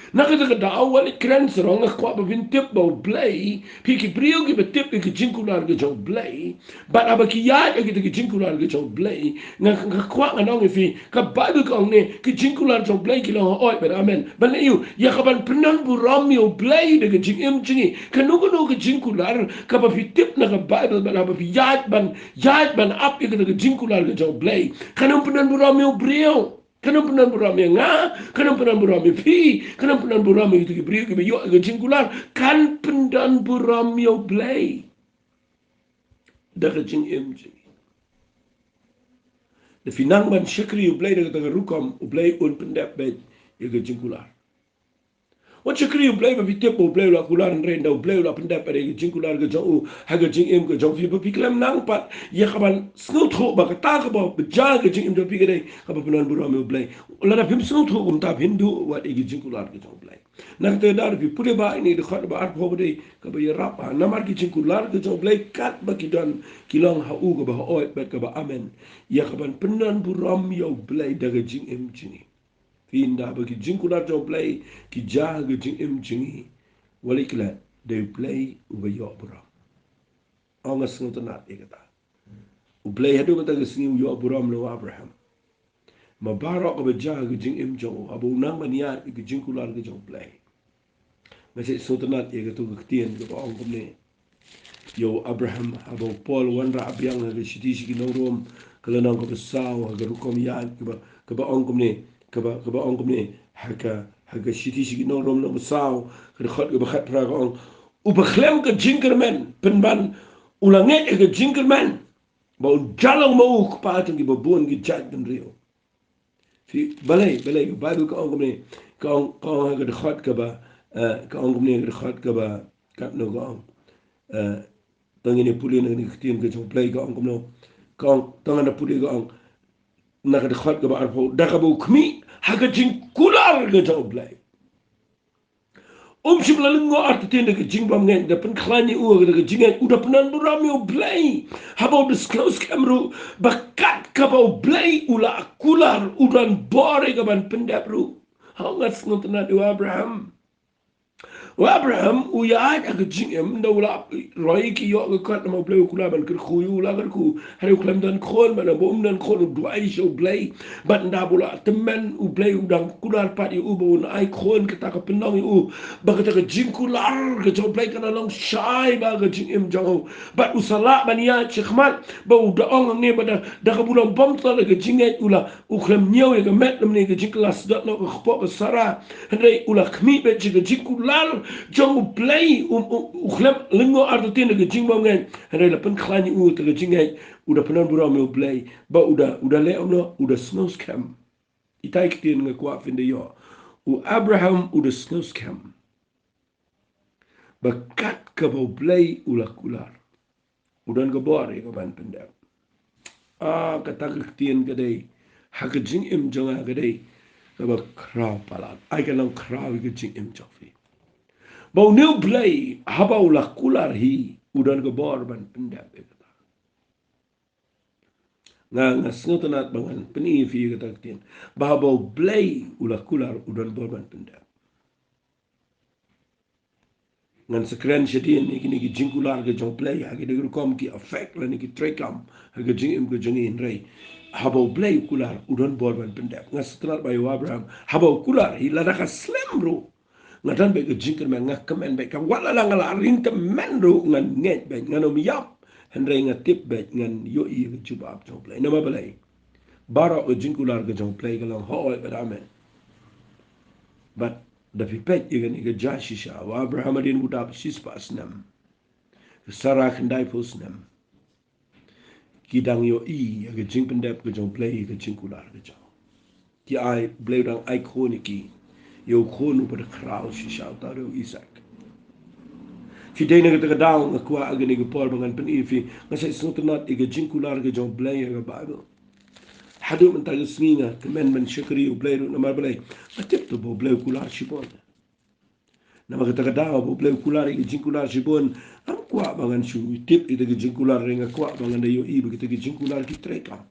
Na kata ka daw, wat leit kren sarong, nga kwah ba phin tip ba U Blei, phi ki briew kiba tip ïa ka jingkular ka jong U Blei, bad haba ki ïaid ïa kita ki jingkular ka jong U Blei, nga, nga kwah ngan ong ïa phi, ka Baibl ka ong ne, ki jingkular jong U Blei ki long hooid bad amen. Ban leh aïu? Ïa kaban pyndon burom ïa U Blei da ka jingim jong ngi. Kano kano ka jingkular kaba phi tip na ka Baibl, bad haba phi ïaid ban, ïaid ban ap ïa kata ka jingkular ka jong U Blei, kan ym pyndon burom ïa u briew. Kan ym pyndon burom ïa nga, kan ym pyndon burom ïa phi, kan ym pyndon burom ïa kita ki briew kiba ïoh ïa ka jingkular, kan pyndon burom ïa U Blei da ka jingim jong ngi. Da phi nang ban shakri U Blei da kata ka rukom, U Blei un pyndep beit ïa ka jingkular. Wat shakri U Blei ba phi tip ba U Blei u la kular, hynrei ynda U Blei u la pyndep ïa ka jingkular ka jong u ha ka jingim ka jong phi, ba phi khlem nang pat ïa kaban sngewthuh ba kata kaba jia ha ka jingim jong phi ka dei kaba pyndonburom ïa U Blei. Lada phim sngewthuh kumta, phin duh wat ïa ka jingkular ka jong U Blei. Na kata ka daw phi pule bha ïa kane ka dkhot ba arphew ba dei kaba ïarap ha, namar ka jingkular ka jong U Blei katba ki don ki long ha u kaba hooid bad kaba amen, ïa kaban pyndonburom ïa U Blei da ka jingim jong ngi. Phi, ynda ba ki jingkular jong U Blei ki jia ha ka jingim jong ngi, wat leh klet, dei U Blei uba ïoh burom. Ong, nga sngewtynnat ïa kata. U Blei haduh mynta ka sngi u ïoh burom na u Abraham. Ma baroh kaba jia ha ka jingim jong u, haba u nang ban ïaid ïa ka jingkular ka jong U Blei. Nga sngewtynnat ïa kato ka ktien kaba ong kumne ïa u Abraham, haba u Paul u wanrah biang ha ka shithi sha ki nong Rom, ka lynnong kaba saw, ha ka rukom ïaid kaba, kaba ong kumne, kaba, kaba ong kumne, ha ka, ha ka shithi sha ki nong Rom lynnong kaba saw, ka dkhot kaba khatphra ka ong, uba khlem ka jingkyrmen pynban u la ngeit ïa ka jingkyrmen ba un jia long ma u u kpa jong kiba bun ki jaitbynriew. Phi, balei, balei, ka Baibl ka ong kumne, ka ong, ka ong ha ka dkhot kaba, eh, ka ong kumne ha ka dkhot kaba, katno ka ong, eh, tang ïa kane pule na kane ka ktien ka jong U Blei ka ong kumno, ka ong, tang ïa kane pule ka ong, na ka dkhot kaba arphew, da kaba u khmih ha ka jingkular ka jong U Blei. Um shym la lyngngoh artatien da ka jingbymngeit, da pynkhlaiñ ïa u da ka jingngeit, u da pyndonburom ïa U Blei. Haba u da sngewskhem ruh ba kat kaba U Blei u la kular, u don bor ïa kaban pyndep ruh. Ha, nga sngewtynnat ïa u Abraham. U Abraham u ïaid ha ka jingim, ynda u la roi ki ïoh ka kot namar U Blei u kular ban kyrkhu ïa u, u la kyrkhu. Hynrei u khlem don khun, bad naba um don khun u duwai sha U Blei. Bad ynda ba u la tymmen, U Blei u dang kular pat ïa u ba un ai khun, kata ka pynlong ïa u ba kata ka jingkular ka jong U Blei kan long shai bha ha ka jingim jong u. Bad u sa lah ban ïaid shakhmat, ba u da ong hangne ba da, da kaba u long bymtoh da ka jingngeit u la, u khlem ñiew ïa ka met lymne ka jingkylla sdot noh ka kpoh ka Sara. Hynrei u la khmih beit sha ka jingkular jong U Blei, u, u, u khlem lyngngoh artatien da ka jingbymngeit. Hynrei la pynkhlaiñ ïa u da ka jingngeit, u da pyndonburom ïa U Blei, ba u da, u da leh kumno, u da sngewskhem. Ita i ktien nga kwah phin da ïoh. U Abraham u da sngewskhem ba kat kaba U Blei u la kular, u don ka bor ïa kaban pyndep. Ah, kata ka ktien ka dei, ha ka jingim jong nga ka dei kaba khraw palat. Ai ka long khraw ïa ka jingim jong phi. Ba une U Blei haba u la kular hi, u don ka bor ban pyndep ïa kata. Nga, nga sngewtynnat ba ngan pyni ïa phi ïa kata ka ktien. Ba haba U Blei u la kular, u don bor ban pyndep. Ngan sa kren shadien ïa kine ki jingkular ka jong U Blei, ha kine ki rukom ki effect lane ki treikam ha ka jingim ka jong ngi, hynrei haba U Blei u kular, u don bor ban pyndep. Nga sngewtynnat ba ïa u Abraham, haba u kular hi, lada ka slem ruh, nga don beit ka jingkyrmen, nga kmen beit, ka wat la nga la ring tymmen ruh ngan ngeit beit, ngan ym ïap, hynrei nga tip beit ngan ïohi ïa ka jubab jong U Blei. Namar balei? Baroh ka jingkular ka jong U Blei ka long hooid bad amen. Bad da phi peit ïa kane ka jia shisha, u Abraham hadien u dap shispah snem, ka Sara khyndaiphew snem, ki dang ïohi ïa ka jingpyndep ka jong U Blei, ka jingkular ka jong u. Ki ai, U Blei u dang ai khun ïa ki, ïa u khun uba da khraw shisha, uta u dei u Isaak. Phi, dei na kata ka daw nga kwah ha kane ka por ba ngan pyni ïa phi, nga sa sngewtynnat ïa ka jingkular ka jong U Blei ha ka Baibl. Haduh mynta ka sngi nga kmen ban shakri U Blei ruh, namar balei? Nga tip to ba U Blei u kular shibun. Namar kata ka daw ba U Blei u kular ïa ka jingkular shibun, ngam kwah ba ngan shu tip ïa ka jingkular, hynrei nga kwah ba ngan da ïohi ba kita ki jingkular ki treikam.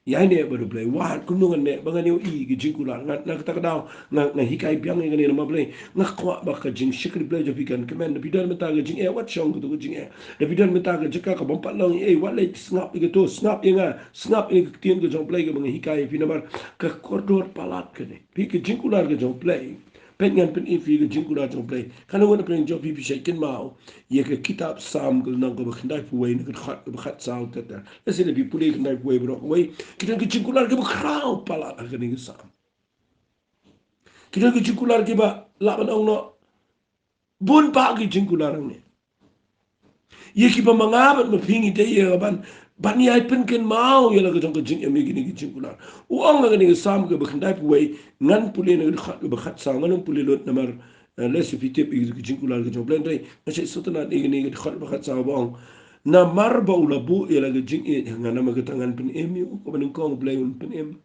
Ïa, neh bad U Blei, wat kumno ngan neh ba ngan ïohi ïa ka jingkular. Nga, na kata ka daw nga, nga hikai biang ïa kane, namar balei? Nga kwah ba ka jingshakri Blei jong phi kan kmen. Da phi don mynta ka jingeh, wat shong kato ka jingeh. Da phi don mynta ka jaka kaba ym pat long ei ei, wat leit sngap ïa kato, sngap ïa nga, sngap ïa ka ktien ka jong U Blei kaba nga hikai ïa phi, namar ka kordor palat kane. Phi, ka jingkular ka jong U Blei, peit ngan pyni ïa phi ka jingkular jong U Blei. Kan wan pyrshah jong phi, phi shait kynmaw ïa ka kitab Salm ka lynnong kaba khyndaiphew wei, na ka dkhot kaba khatsaw ter ter. Lehse lada phi pule khyndaiphew wei baroh kawei, ki don ki jingkular kiba khraw palat ha kane ka Salm. Ki don ki jingkular kiba lah ban ong noh bun bah ki jingkular hangne. Ïa kiba ma nga bad ma phi ngi dei ïa kaban Ban ïai pynkynmaw ïa la ka jong ka jingim ïa kine ki jingkular. U ong ha kane ka Salm kaba khyndai phew wei, ngan pule na ka dkhot kaba khatsaw, ngan ym pule lut namar, eh, lehse phi tip ïa ka jingkular ka jong U Blei, hynrei nga sa sngewtynnat ïa kane ka dkhot kaba khatsaw ba ong, namar ba u la buh ïa la ka jingïeit ha nga, namar kata ngan pynim ïa u. Kaba nyngkong, U Blei un pynim.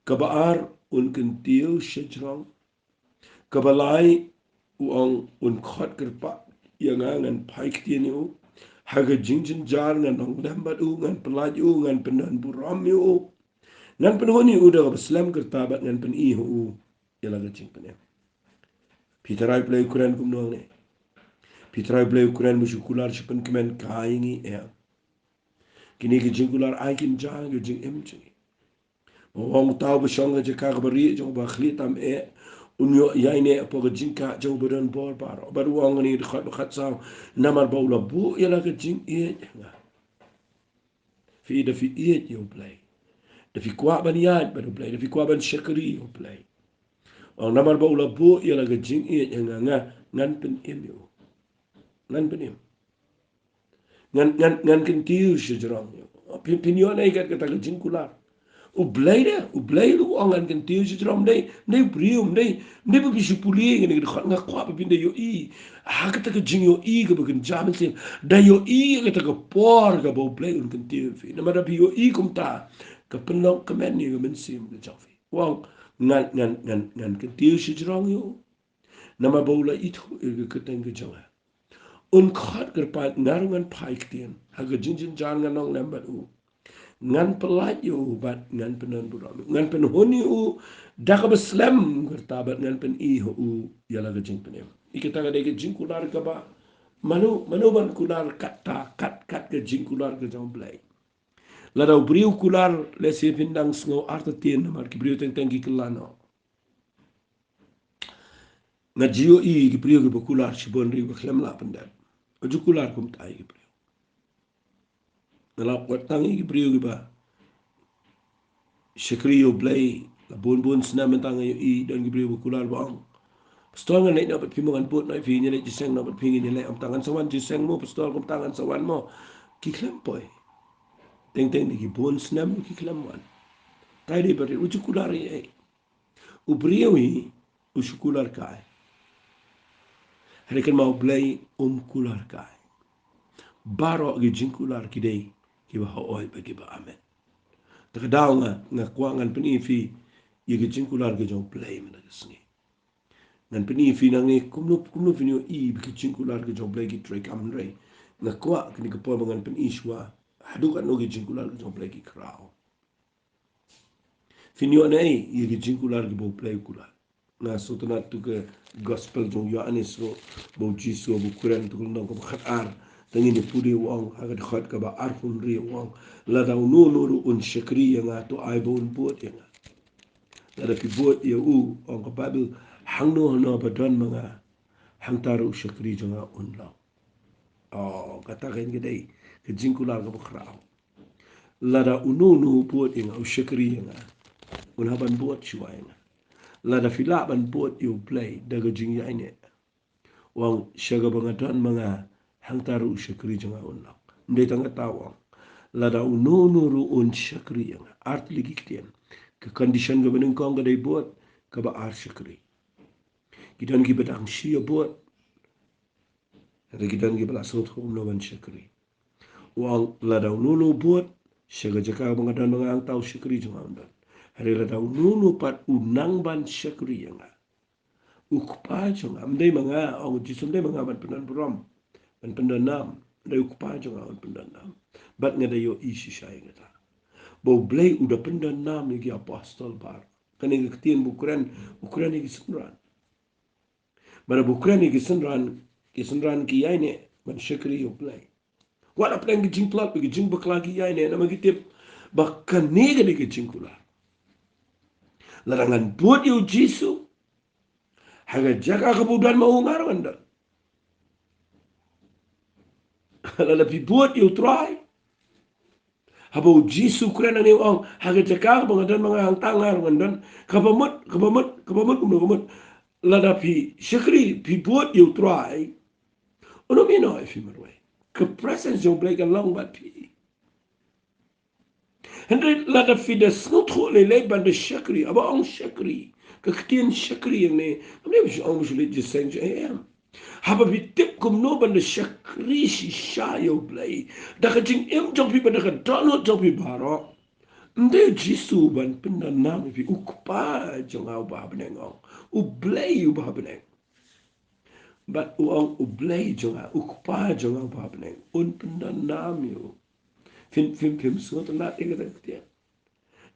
Kaba ar, un kyntiew shajrong. Kaba lai, u ong, un khot kyrpad ïa nga, ngan phai ktien ïa u. Ha ka jingjynjar ngan ong lem bad u, ngan pyllait ïa u, ngan pyndonburom ïa u. Ngan pynhun ïa u da kaba slem kyrta bad ngan pyni ha u ïa la ka jingpynim. Phi tharai U Blei u kren kumno ne? Phi tharai U Blei u kren ba shu kular, shu pynkmen? Kai ngi, eh. Kine ki jingkular ai kynja ka jingim jong ngi. Ba u ong, uta uba shong ha jaka kaba rieh jong uba khlieh tam eh, un ïoh ïaineh hapoh ka jingkah jong uba don bor baroh. Bad u ong ha kane ka dkhot ba khatsaw, namar ba u la buh ïa la ka jingïeit ha nga. Phi, da phi ïeit ïa U Blei, da phi kwah ban ïaid bad U Blei, da phi kwah ban shakri ïa U Blei. U ong, namar ba u la buh ïa la ka jingïeit ha nga, nga, ngan pynim ïa u. Ngan pynim. Ngan, ngan, ngan kyntiew shajrong ïa u. Phin, phin ïoh naei kat kata ka jingkular? U Blei de, U Blei ruh u ong ngan kyntiew shajrong. Ym dei, ym dei u briew, ym dei, ym dei ba phi shu pule ïa kane ka dkhot. Nga kwah ba phin da ïohi ha kata ka jingïohi kaba kynja mynsiem. Da ïohi ha kata ka por kaba U Blei un kyntiew ïa phi. Namar da phi ïohi kumta, ka pynlong kmen ïa ka mynsiem ka jong phi. U ong, ngan, ngan, ngan, ngan kyntiew shajrong ïa u. Namar ba u la ithuh ïa ka kyrteng ka jong nga. Un khot kyrpad, nga ruh ngan phai ktien. Ha ka jingjynjar ngan ong lem bad u. Ngan pyllait ïa u bad ngan pyndonburom. Ngan pynhun ïa u da kaba slem kyrta bad ngan pyni ha u ïa la ka jingpynim. Ïa kata ka dei ka jingkular kaba, mano, mano ban kular katta, kat, kat ka jingkular ka jong U Blei. Lada u briew u kular, lehse phin dang sngew artatien namar ki briew teng teng ki kylla noh. Nga ju ïohi ki briew kiba kular shibun ri ba khlem lah pyndep. Nga ju kular kumta ïa ki briew. Nga la kwah tang ïa ki briew kiba shakri ïa U Blei la bun bun snem. Mynta nga ïohi don ki briew ba kular ba ong, Pastor, ngan leit noh bad phi mo, ngan bud noh ïa phi, ngan leit jingïaseng noh bad phi, ngan ïaleh. Ym tang, ngan sa wan jingïaseng mo Pastor, ym tang, ngan sa wan mo. Ki khlem poi. Teng teng de ki bun snem ki khlem wan. Kaei de ba rit? U ju kular ei ei. U briew hi u shu kular kai. Hynrei kynmaw, U Blei um kular kai. Baroh ki jingkular ki dei kiba hooid bad kiba amen. Te ka daw nga, nga kwah ngan pyni ïa phi ïa ki jingkular ki jong U Blei mynta ka sngi. Ngan pyni ïa phi nangne kumno, kumno phin ïohi ba ki jingkular ki jong U Blei ki trei kam, hynrei nga kwah kane ka por ba ngan pyni shuwa haduh katno ki jingkular ki jong U Blei ki khraw. Phin ïoh naei ïa ki jingkular kiba U Blei u kular? Nga sngewtynnat tu ka gospel jong u Ïoannis ruh, ba u Jisu ba u kren tu ka lynnong kaba khatar. Te ngin ïa pule, u ong ha ka dkhot kaba arphew hynriew, u ong, lada uno uno ruh un shakri ïa nga, to ai ba un bud ïa nga. Lada phi bud ïa u, ong ka Baibl, hangno hangno ba don ma nga, hangta ruh u shakri jong nga un long. Oh, kata ka dei ka jingkular kaba khraw. Lada uno uno u bud ïa nga, u shakri ïa nga, un hap ban bud shuwa ïa nga. Lada phi lah ban bud ïa U Blei da ka jingïaineh, u ong, sha kaba nga don ma nga, hangta ruh u shakri jong nga un long. Ym dei tang kata, u ong, lada uno uno ruh un shakri ïa nga. Ar tylli ki ktien. Ka condition kaba nyngkong ka dei bud, kaba ar shakri. Ki don kiba dang shu ïa bud, hynrei ki don kiba la sngewthuh kumno ban shakri. U ong, lada uno uno u bud, sha ka jaka ba nga don ma nga, hangta u shakri jong nga un don. Hynrei lada uno uno pat u nang ban shakri ïa nga, u Kpa jong nga, ym dei ma nga, ong u Jisu, ym dei ma nga ban pyndonburom, ban pyndonnam, hynrei u Kpa jong nga un pyndonnam. Bad nga da ïohi shisha ïa kata, ba U Blei u da pyndonnam ïa ki apostol baroh. Kane ka ktien ba u kren, u kren ïa ki synran. Bad haba u kren ïa ki synran, ki synran ki ïaineh ban shakri ïa U Blei. Wat la pdeng ki jingtlot bad ki jingbakla ki ïaineh, namar ki tip ba kane ka dei ka jingkular. Lada ngan bud ïa u Jisu, ha ka jaka kaba u don ma u, nga ruh ngan don. Lada phi bud ïa U Trai, haba u Jisu u kren hangne, u ong, ha ka jaka kaba nga don ma nga, hangta nga ruh ngan don. Kaba mut, kaba mut, kaba mut, kumno ka mut? Lada phi shakri, phi bud ïa U Trai, un ym ïehnoh ïa phi marwei. Ka presence jong U Blei ka long bad phi. Hynrei lada phi da sngewthuh lei lei ban da shakri, haba ong shakri, ka ktien shakri ïa kane kam dei ba shu ong ba shu leit jingïaseng jong, em. Haba phi tip kumno ban da shakri shisha ïa U Blei da ka jingim jong phi bad da ka dohnud jong phi baroh, ym dei U Jisu ban pyndonnam ïa phi, U Kpa jong nga uba ha bneng, ong U Blei uba ha bneng. Bad u ong U Blei jong nga, U Kpa jong nga uba ha bneng, un pyndonnam ïa u. Phin, phin, phim sngewtynnat ïa kata ka ktien?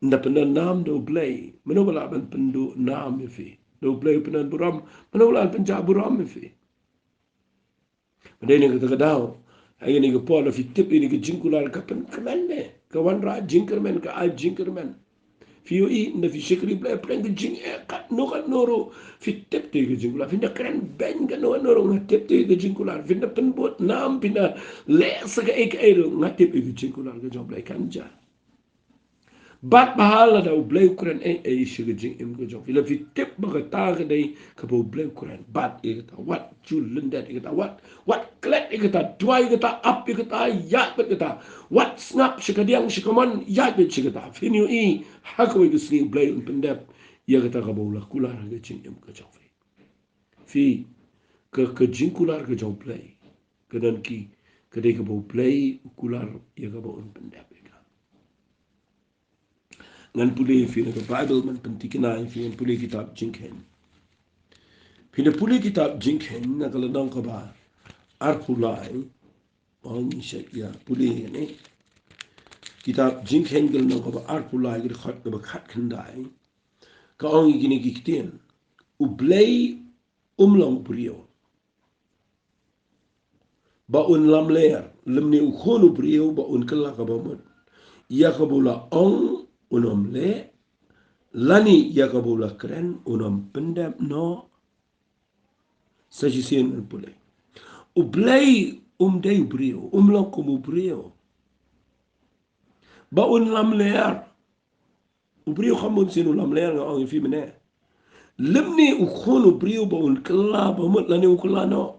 Ynda pyndonnam da U Blei, mano ba lah ban pyndonnam ïa phi? Da U Blei u pyndon burom, mano ba lah ban pynjah burom ïa phi? Dei na kata ka daw, ha kane ka por, lada phi tip ïa kane ka jingkular ka pynkmen ne ka wanrah jingkyrmen, ka ai jingkyrmen. Phi ïohi, ynda phi shakri Blei, pyrshang ka jingeh katno katno ruh, phi tip te ka jingkular. Phin da kren beiñ katno katno ruh, nga tip te ka jingkular. Phin da pynbud nam, phin da leh sa kaei kaei ruh, nga tip te ka jingkular ka jong Blei kan jia. Bad ba ha lada U Blei u kren ei ei sha ka jingim ka jong phi, lada phi tip ba kata ka dei kaba U Blei u kren, bat ïa kata, wat ju lyndet ïa kata, wat, wat klet ïa kata, duwai ïa kata, ap ïa kata, ïaid bad kata, wat sngap sha kadiang sha kamon, ïaid bad sha kata. Phin ïohi ha kawei ka sngi U Blei un pyndep ïa kata kaba u la kular ha ka jingim ka jong phi. Phi, ka, ka jingkular ka jong U Blei, ka don ki, ka dei kaba U Blei u kular ïa kaba un pyndep ïa ka. Ngan pule ïa phi na ka Baibl, ngan pynthikna ïa phi, ngan pule kitab Jingkheiñ. Phi da pule kitab Jingkheiñ na ka lynnong kaba arphew lai. Ong ïa sha ïa pule ïa ne. Kitab Jingkheiñ ka lynnong kaba arphew lai, ka dkhot kaba khatkhyndai. Ka ong ïa kine ki ktien: U Blei um long u briew ba un lamler, lymne u khun u briew ba un kylla kaba mut, ïa kaba u la ong un ym leh, lane ïa kaba u la kren un ym pyndep noh. Sa shisien ngan pule. U Blei um dei u briew, um long kum u briew ba un lamler. U briew kham bun sien u lamler, nga ong ïa phi mynne. Lymne u khun u briew ba un kylla ba mut lane u kylla noh.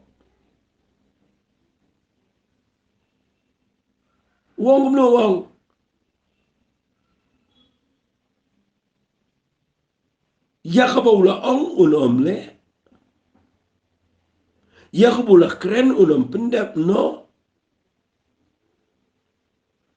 U ong kumno, u ong ïa kaba u la ong un ym leh, ïa kaba u la kren un ym pyndep noh.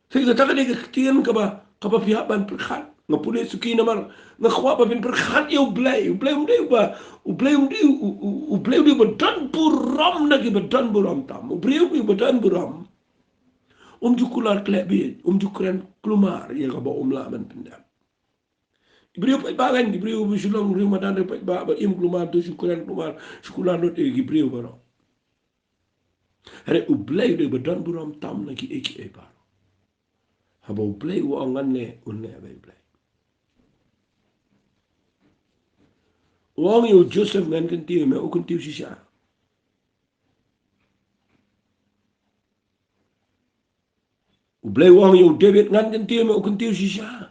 Phi, kata ka dei ka ktien kaba, kaba phi hap ban pyrkhat. Nga pule suki namar nga kwah ba phin pyrkhat ïa U Blei. U Blei um dei uba, U Blei um dei u, u, U Blei um dei uba don burom na kiba don burom tam. U briew um dei uba don burom. Um ju kular kleh beit, um ju kren kulmar ïa kaba um lah ban pyndep. Ki briew paidbah kan, ki briew ba shu long briew madan, briew paidbah ba im kulmar, to shu kren kulmar, shu kular lut ïa ki briew baroh. Hynrei U Blei u dei ba don burom tam na kiei kiei baroh. Haba U Blei u ong ngan leh, un leh beit U Blei. U ong ïa u Joseph ngan kyntiew ïa me, u kyntiew shisha. U Blei u ong ïa u David ngan kyntiew ïa me, u kyntiew shisha.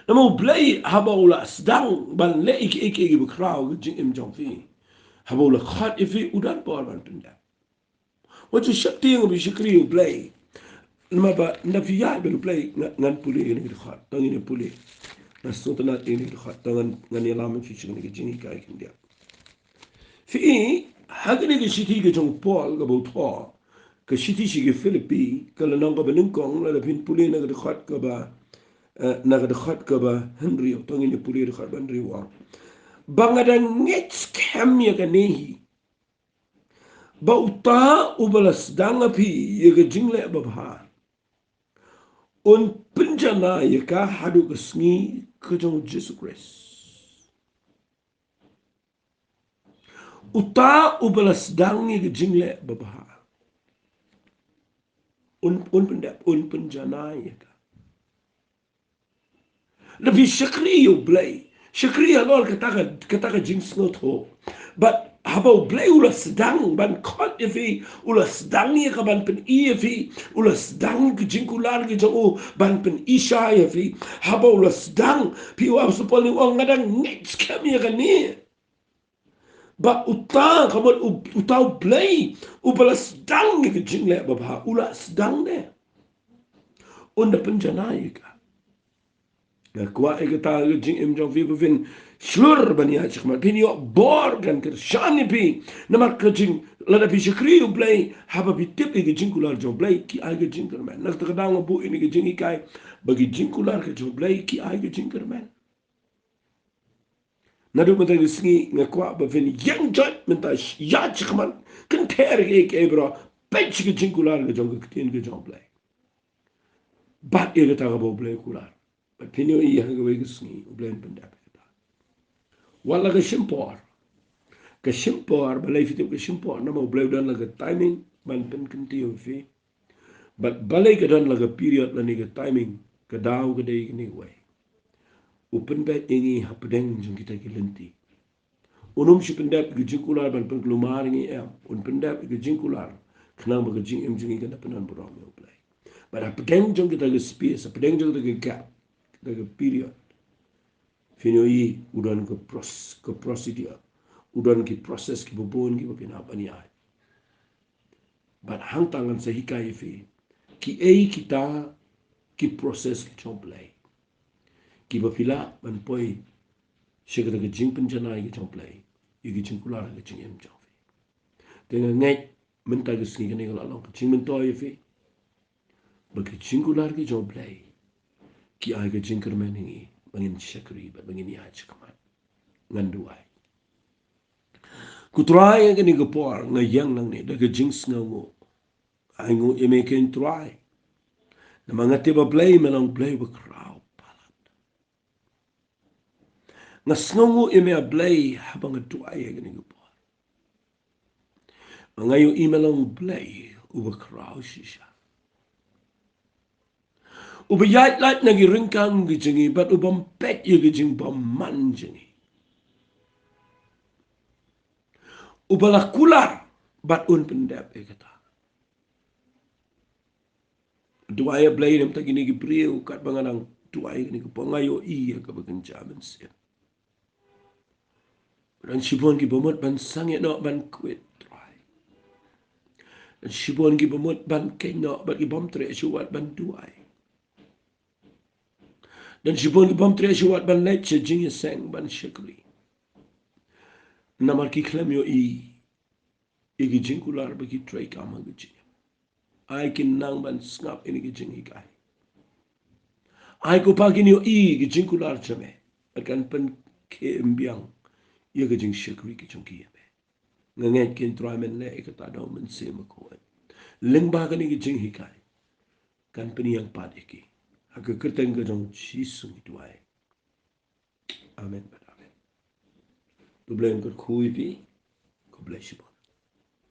Namar U Blei haba u la sdang ban leh ïa kiei kiei kiba khraw ha ka jingim jong phi, haba u la khot ïa phi u don bor ban pyndep. Wat ju sheptieng ba shakri ïa U Blei. Namar ba ynda phi ïaid bad U Blei, nga, ngan pule ïa kane ka dkhot, tang ïa kane pule. Nga sngewtynnat ïa kane ka dkhot, tang ngan, ngan ïalam ïa phi sha kane ka jinghikai khyndiat. Phi i, ha kane ka shithi ka jong u Paul kaba u thoh, ka shithi sha ki Philippi, ka lynnong kaba nyngkong, lada phin pule na ka dkhot kaba, eh, na ka dkhot kaba hynriew, tang ngin ïa pule dkhot ba hynriew, u ong: Ba nga dang ngeit skhem ïa kane hi, ba uta uba la sdang ha phi ïa ka jingleh babha un pynjanai ïa ka haduh ka sngi ka jong U Jisu Khrist. Uta uba la sdang ïa ka jingleh babha un, un pyndep, un pynjanai ïa ka. Lada phi shakri ïa U Blei, shakri halor kata ka, kata ka jingsngewthuh. Bad haba U Blei u la sdang ban khot ïa phi, u la sdang ïa ka ban pyni ïa phi, u la sdang ka jingkular ka jong u ban pyni shai ïa phi. Haba u la sdang, phi, u Apostol Paul u ong, nga dang ngeit skhem ïa kane. Ba uta, ka mut u, uta U Blei uba la sdang ïa ka jingleh babha, u la sdang de. Un da pynjanai ïa ka. Nga kwah ïa kata ka jingim jong phi ba phin shlur ban ïaid shakhmat, phin ïoh bor, kan kyrshan ïa phi. Namar ka jing, lada phi shakri ïa U Blei, haba phi tip ïa ka jingkular jong U Blei, ki ai ka jingkyrmen. Na kata ka daw nga buh ïa kane ka jinghikai ba ki jingkular ka jong U Blei ki ai ka jingkyrmen. Naduh mynta ka sngi nga kwah ba phin ïeng joit mynta, ïaid shakhmat, kynther ïa kiei kiei baroh, peit sha ka jingkular ka jong ka ktien ka jong U Blei. Bad ïa kata kaba U Blei u kular. Bad phin ïohi ha kawei ka sngi U Blei un pyndep ïa kata. Wat la ka shim por. Ka shim por, balei phi tip ka shim por? Namar U Blei u don la ka timing ban pynkyntiew ïa phi. Bad balei ka don la ka period lane ka timing, ka daw ka dei kane kawei. U pynbeit ïa ngi hapdeng jong kita ki lynti. Un ym shu pyndep ïa ka jingkular ban pynkulmar ïa ngi, em. Un pyndep ïa ka jingkular khnang ba ka jingim jong ngi kan da pyndonkam ïa U Blei. Bad hapdeng jong kita ki space, hapdeng jong kita ki gap, kita ki period, phin ïohi u don ka pros-, ka procedure, u don ki process kiba bun kiba phin hap ban ïaid. Bad hangta ngan sa hikai ïa phi kiei kita ki process ki jong U Blei, kiba phi lah ban poi sha kata ka jingpynjanai ka jong U Blei ïa ka jingkular ka jingim jong phi. Te nga ngeit mynta ka sngi kane ka la long ka jingmyntoi ïa phi ba ka jingkular ka jong U Blei ki ai ka jingkyrmen ïa ngi ba ngin shakri bad ba ngin ïaid shakhmat. Ngan duwai. Ko Trai, ha kane ka por nga ïeng nangne da ka jingsngewnguh. Ai nguh ïa me ko Trai. Namar nga tip ba Blei me long Blei ba khraw palat. Nga sngewnguh ïa me A Blei haba nga duwai ha kane ka por. Nga ïohi me long Blei uba khraw shisha, uba ïaid lait na ki ryngkang ki jong ngi bad u bym peit ïa ki jingbymman jong ngi, uba la kular bad un pyndep ïa kata. Duwai A Blei namar kine ki briew, katba nga nang duwai kine ki por nga ïohi ïa kaba kynja mynsiem. Don shibun kiba mut ban sangeh noh ban quit, Trai. Don shibun kiba mut ban kynnoh bad ki bym treh shuh wat ban duwai. Don shibun ki bym treh shuh wat ban leit sha jingïaseng ban shakri. Namar ki khlem ïohi ïa ki jingkular ba ki trei kam ha ka jingim. Ai kin nang ban sngap ïa kine ki jinghikai. Ai ko Pa kin ïohi ïa ki jingkular jong me bad kan pynkhem biang ïa ka jingshakri ka jong ki ïa me. Nga ngeit ko Trai men leh ïa kata da u Mynsiem Bakhuid. Lyngba kine ki jinghikai kan pynïeng pat ïa ki. Ha ka kyrteng ka jong U Jisu ngi duwai. Amen bad amen. To U Blei un kyrkhu ïa phi. Khublei shibun.